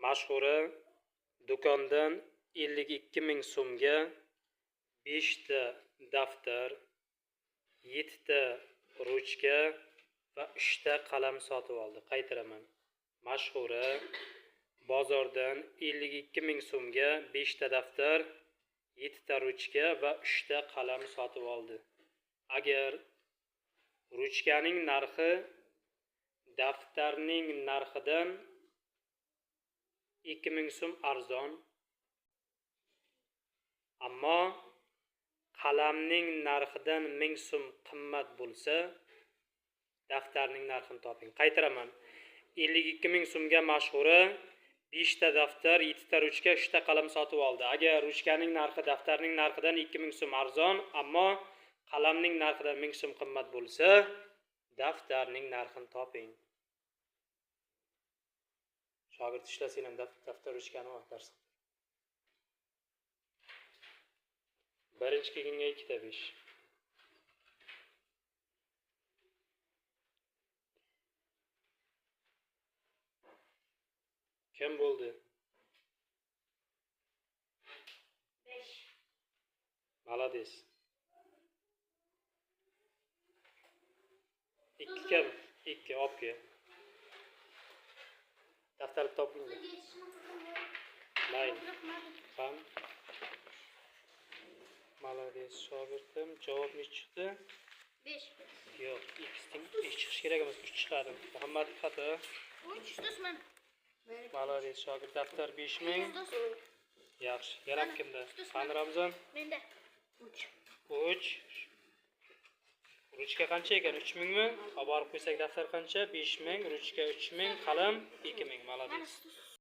Mashhura do'kondan 52 ming so'mga 5 ta daftar, 7 ta ruchka va 3 ta qalam sotib oldi. Qaytaraman. Mashhura bozordan 52 ming so'mga 5 ta daftar, 7 ta ruchka va 3 ta qalam sotib oldi. Agar ruchkaning narxi daftarning narxidan 2000 so'm arzon, ammo qalamning narxidan 1000 so'm qimmat bo'lsa, daftarning narxini toping. Qaytaraman. 52 ming so'mga mashhura 5 ta daftar, 7 ta ruchka, 3 ta qalam sotib oldi. Agar ruchkaning narxi daftarning narxidan 2000 so'm arzon, ammo qalamning narxidan 1000 so'm qimmat bo'lsa, daftarning narxini toping. Shogird ishlasang ham daftar ruchkani ol, dars qil. Birinchi kelganga 2 ta 5. Kim bo'ldi? 5. Молодец. 2 kam, 2 olib kel. Daftarni toping. Mayli. Ham. Молодец, shogirdim. Javob necha chiqdi? 5. Yo'q, x teng 5 chiqishi kerak emas, 3 chiqadi. Muhammad xato. 3 ustasman. Молодец, shogird. Daftar 5000. Yaxshi. Yana kimda? Qani Ramzon? Menda. 3. 3. Ruchka qancha ekan? 3000 mi? Olib borib qo'ysak daftar qancha? 5000, ruchka 3000, qalam 2000. Молодец.